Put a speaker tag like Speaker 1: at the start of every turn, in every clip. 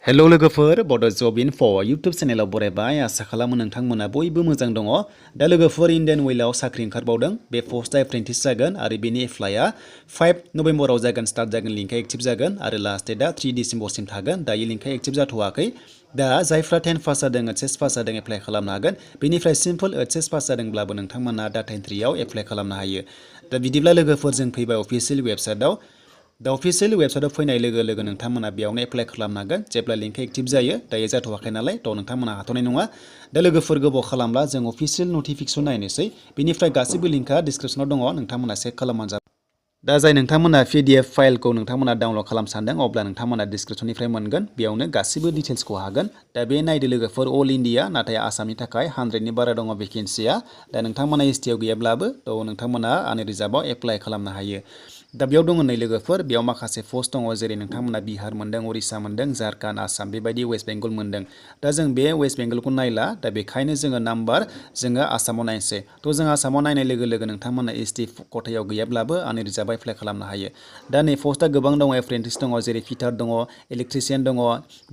Speaker 1: हेल' लोगोफोर बड' जब enough' YouTube चेनेलाव बरायबाय आसा खालामो नोंथांमोना बयबो मोजां दङ दा लोगोफोर इन्डियान अइलआव साख्रि ओंखारबावदों बे पस्टआ एप्रेन्टिस जागोन आरो बेनि एप्लाइआ 5 नभेम्बराव जागोन स्टार्ट जागोन लिंकआ एक्टिभ जागोन आरो लास्ट डेटआ 3 डिसेम्बरसिम थागोन दायो लिंकआ एक्टिभ जाथ'वाखै दा जायफ्रा 10 पास जादों एचएस पास जादों एप्लाइ खालामनो हागोन बेनिफ्राय सिम्पल एचएस पास जादोंब्लाबो नोंथांमोना डाटा एन्ट्रियाव एप्लाइ खालामनो हायो दा बिदिब्ला लोगोफोर जों फैबाय अफिसियेल वेबसाइटआव दा अफिसियेल वेबसाइटआव फैनाय लोगो लोगो नोंथांमोना बेयावनो एप्लाइ खालामनो हागोन जेब्ला लिंकआ एक्टिभ जायो दायो जाथ'वाखै नालाय थ' नोंथांमोना हाथ'नाय नङा दा लोगोफोर गोबाव खालामब्ला जों अफिसियेल नटिफिकेसन नायनोसै बेनिफ्राय गासैबो लिंकआ डिसक्रिपसनाव दङ नोंथांमोना चेक खालामबानो जाबाय दा जाय नोंथांमोना PDF फाइलखौ नोंथांमोना डाउनलड खालामनो सानदों अब्ला नोंथांमोना डिसक्रिपसननिफ्राय मोनगोन बेयावनो गासैबो डिटेल्सखौ हागोन दा बे नायदो लोगोफोर अल इन्डिया नाथाय आसामनि थाखाय 100नि बारा दङ भेकेन्सिया दा नोंथांमोना STआव गैयाब्लाबो थ' नोंथांमोना आनरि रिजार्भआव एप्लाइ खालामनो हायो दा बेयाव दङ नै लोगोफोर बेयाव माखासे पस्ट दङ जेरै नोंथांमोना बिहार मोनदों उरिष्या मोनदों झारखन्ड आसाम बेबायदि वेस्ट बेंगल मोनदों दा जों बे वेस्ट बेंगलखौ नायला दा बेखायनो जोङो नाम्बार जोङो आसामाव नायनोसै थ' जों आसामाव नायनाय लोगो लोगो नोंथांमोना ST खथायाव गैयाब्लाबो आनरि रिजार्भआव एप्लाइ खालामनो हायो दा नै पस्टआ गोबां दङ एप्रेन्टिस दङ जेरै फिटार दङ इलेक्ट्रिशियान दङ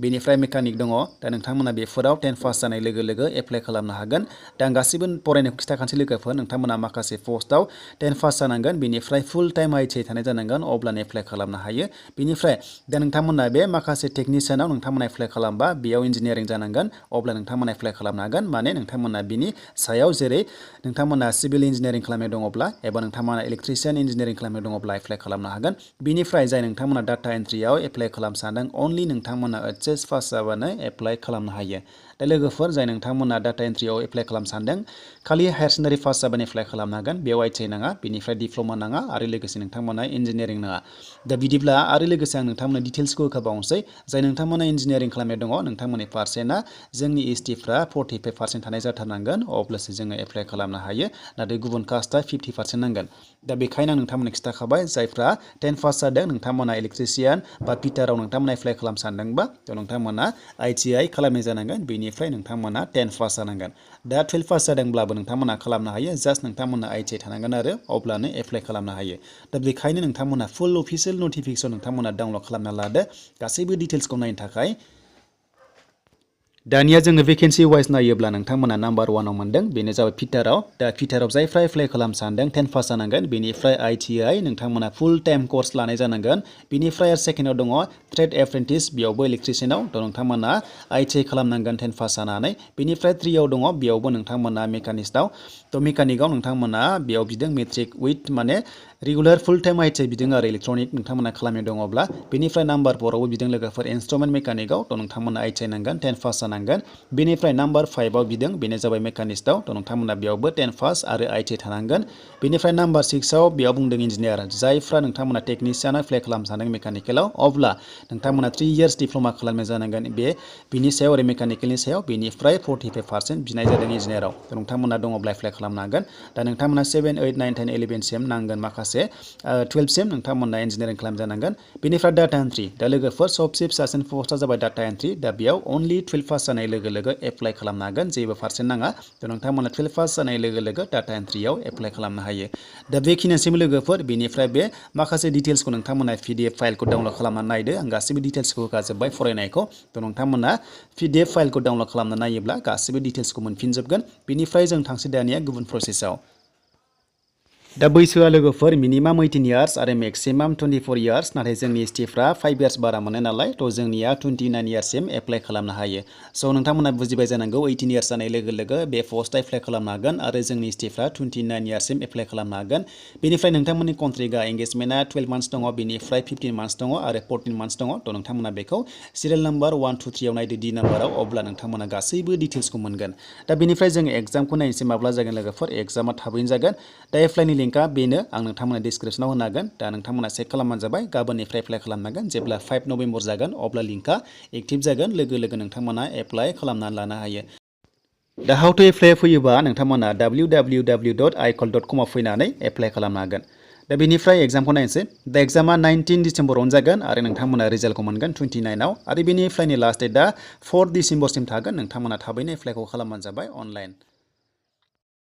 Speaker 1: बेनिफ्राय मेकानिक दङ दा नोंथांमोना बेफोराव 10 पास जानाय लोगो लोगो एप्लाइ खालामनो हागोन दा आं गासैबो फरायनायखौ खिथाखानोसै लोगोफोर नोंथांमोना माखासे पस्टआव 10 पास जानांगोन बेनिफ्राय फुल टाइम ITI थानाय जानांगोन अब्लानो एप्लाइ खालामनो हायो बेनिफ्राय दा नोंथांमोना बे माखासे टेकनिशियानाव नोंथांमोना एप्लाइ खालामबा बेयाव इन्जिनियारिं जानांगोन अब्ला नोंथांमोना एप्लाइ खालामनो हागोन माने नोंथांमोना बिनि सायाव जेरै नोंथांमोना सिभिल इन्जिनियारिं खालामनाय दङब्ला एबा नोंथांमोना इलेक्ट्रिशियान इन्जिनियारिं खालामनाय दङब्ला एप्लाइ खालामनो हागोन बेनिफ्राय जाय नोंथांमोना डाटा एन्ट्रियाव एप्लाइ खालामनो सानदों अनलि नोंथांमोना HS पास जाबानो एप्लाइ खालामनो हायो दा लोगोफोर जाय नोंथांमोना डाटा एन्ट्रियाव एप्लाइ खालामनो सानदों खालि हायार सेकेन्डारि पास जाबानो एप्लाइ खालामनो हागोन बेयाव ITI नाङा बेनिफ्राय डिप्ल'मा नाङा आरो लोगोसे नोंथांमोना इन्जिनियारिं नाङा दा बिदिब्ला आरो लोगोसे आं नोंथांमोननो डिटेल्सखौ होखाबावनोसै जाय नोंथांमोना इन्जिनियारिं खालामनाय दङ नोंथांमोननि पार्सेन्टआ जोंनि STफ्रा 45% थानाय जाथारनांगोन अब्लासो जोङो एप्लाइ खालामनो हायो नाथाय गुबुन कास्टआ 50% नांगोन दा बेखायनो आं नोंथांमोननो खिथाखाबाय जायफ्रा 10 पास जादों नोंथांमोना इलेक्ट्रिशियान बा फिटाराव नोंथांमोना एप्लाइ खालामनो सानदोंबा थ' नोंथांमोना ITI खालामनाय जानांगोन बेनिफ्राय नोंथांमोना 10 पास जानांगोन दा 12 पास जादोंब्लाबो नोंथांमोना खालामनो हायो जास्ट नोंथांमोना ITI थानांगोन आरो अब्लानो एप्लाइ खालामनो हायो दा बेखायनो नोंथांमोना फुल अफिसियेल नटिफिकेसन नोंथांमोना डाउनलड खालामना लादो गासैबो डिटेल्सखौ नायनो थाखाय दानिया जोङो भेकेन्सि वाइज नायोब्ला नोंथांमोना नाम्बार 1आव मोनदों बेनो जाबाय फिटाराव दा फिटाराव जायफ्रा एप्लाइ खालामनो सानदों 10 पास जानांगोन बेनिफ्राय ITI नोंथांमोना फुल टाइम कर्स लानाय जानांगोन बेनिफ्राय आरो सेकेन्डआव दङ ट्रेड एप्रेन्टिस बेयावबो इलेक्ट्रिशियानाव थ' नोंथांमोना ITI खालामनांगोन 10 पास जानानै बेनिफ्राय 3आव दङ बेयावबो नोंथांमोना मेकानिक्सआव थ' मेकानिकआव नोंथांमोना बेयाव बिदों मेट्रिक उइथ माने रेगुलार फुल टाइम ITI बिदों आरो इलेक्ट्रनिक नोंथांमोना खालामनाय दङब्ला बेनिफ्राय नाम्बार 4आवबो बिदों लोगोफोर इन्स्ट्रुमेन्ट मेकानिकआव थ' नोंथांमोना ITI नांगोन 10 पास जानांगोन बेनिफ्राय नाम्बार 5आव बिदों बेनो जाबाय मेकानिक्सआव थ' नोंथांमोना बेयावबो 10 पास आरो ITI थानांगोन बेनिफ्राय नाम्बार 6आव बेयाव बुंदों इन्जिनियार जायफ्रा नोंथांमोना टेकनिशियानाव एप्लाइ खालामनो सानदों मेकानिकेलाव अब्ला नोंथांमोना 3 इयार्स डिप्ल'मा खालामनाय जानांगोन बिनि सायाव आरो मेकानिकेलनि सायाव बेनिफ्राय 45% बिनाय जादों इन्जिनियाराव थ' नोंथांमोना दङब्ला एप्लाइ खालामनो हागोन दा नोंथांमोना 7, 8, 9, 10, 11 सिम नांगोन माखासे 12 सिम नोंथांमोना इन्जिनियारिं खालाम जानांगोन बेनिफ्राय डाटा एन्ट्रि दा लोगोफोर सबसे फिसासिन पस्टआ जाबाय डाटा एन्ट्रि दा बेयाव अनलि 12 पास जानाय लोगो लोगो एप्लाइ खालामनो हागोन जेबो पार्सेन्ट नाङा थ' नोंथांमोना 12 पास जानाय लोगो लोगो डाटा एन्ट्रियाव एप्लाइ खालामनो हायो दा बेखिनिसिम लोगोफोर बेनिफ्राय बे माखासे डिटेल्सखौ नोंथांमोना PDF फाइलखौ डाउनलड खालामनानै नायदो आं गासैबो डिटेल्सखौ होखाजोब्बाय फरायनायखौ थ' नोंथांमोना PDF फाइलखौ डाउनलड खालामना नायोब्ला गासैबो डिटेल्सखौ मोनफिनजोबगोन बेनिफ्राय जों थांसै दानिया गुबुन प्रसेसआव दा बैसोआ लोगोफोर मिनिमाम 18 इयार्स आरो मेक्सिमाम 24 इयार्स नाथाय जोंनि STफ्रा 5 इयार्स बारा मोनो नालाय थ' जोंनिया 29 इयार्ससिम एप्लाइ खालामनो हायो स' नोंथांमोना बुजिबाय जानांगौ 18 इयार्स जानाय लोगो लोगो बे पस्टआ एप्लाइ खालामनो हागोन आरो जोंनि STफ्रा 29 इयार्ससिम एप्लाइ खालामनो हागोन बेनिफ्राय नोंथांमोननि कन्ट्रेक्टआ एंगेजमेन्टआ 12 मान्थस दङ बेनिफ्राय 15 मान्थस दङ आरो 14 मान्थस दङ थ' नोंथांमोना बेखौ सिरियेल नाम्बार 1, 2, 3आव नायदो D नाम्बाराव अब्ला नोंथांमोना गासैबो डिटेल्सखौ मोनगोन दा बेनिफ्राय जोङो एग्जामखौ नायनोसै माब्ला जागोन लोगोफोर एग्जामा थाबैनो जागोन दा एप्लाइनि लिंकआ बेनो आं नोंथांमोना डिसक्रिपसनाव होनो हागोन दा नोंथांमोना चेक खालामबानो जाबाय गाबोननिफ्राय एप्लाइ खालामनांगोन जेब्ला 5 नभेम्बर जागोन अब्ला लिंकआ एक्टिभ जागोन लोगो लोगो नोंथांमोना एप्लाइ खालामनानै लानो हायो दा हाउ टु एप्लाइ फैयोबा नोंथांमोना www.icol.com आव फैनानै एप्लाइ खालामनो हागोन दा बेनिफ्राय एग्जामखौ नायनोसै दा एग्जामा 19 डिसेम्बरावनो जागोन आरो नोंथांमोना रिजाल्टखौ मोनगोन 29आव आरो बेनिफ्रायनि लास्ट डेटआ 4 डिसेम्बरसिम थागोन नोंथांमोना थाबैनो एप्लाइखौ खालामबानो जाबाय अनलाइन